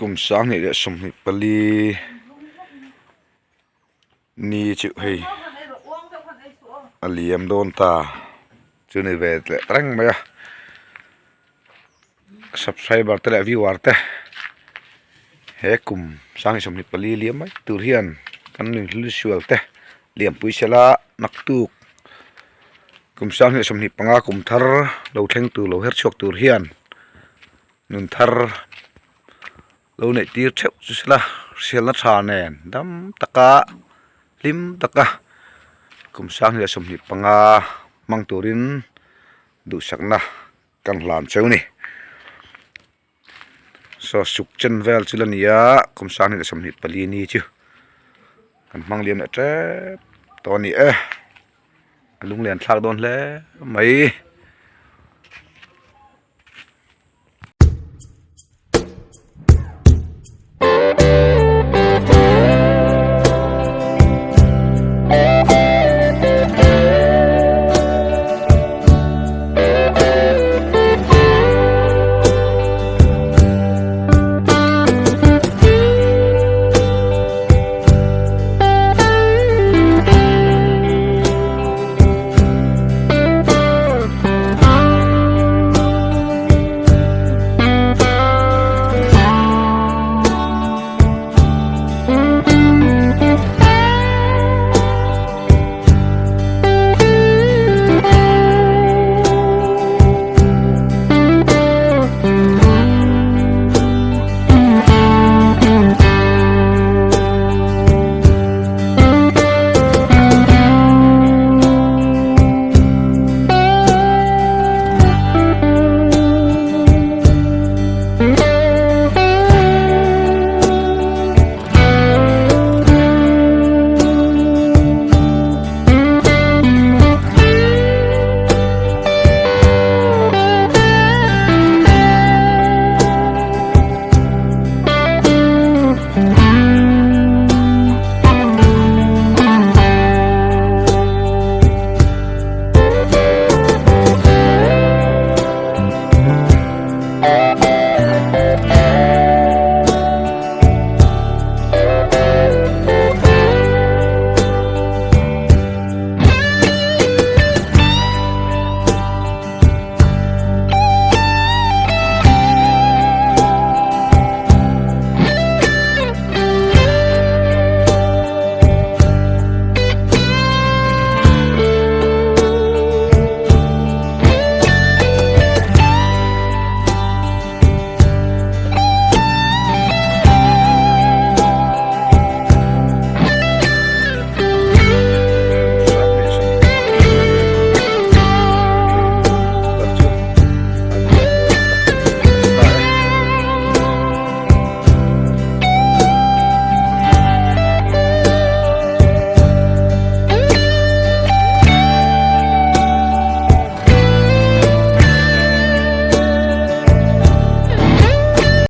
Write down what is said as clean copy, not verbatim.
Kum 2024 ni chu hei a liam dawn ta chu ni ve leh reng mai a subscriber te leh viewer te he kum 2024 liam mai tur hian kan nunhlui sual te liampui sela naktuk kum 2025 kum thar lo thleng tur lo her chhuak tur hian. Nun thar lo neih tir theuh chu sela hriatna tha nen dam taka hlim taka kum 2025 hmang turin duhsakna kan hlan cheu ni. Saw suk chen vel chu la ni a kum 2024 ni chu kan hmang liam leh tep tawh a ni e a lunglen thlak dawn hle mai.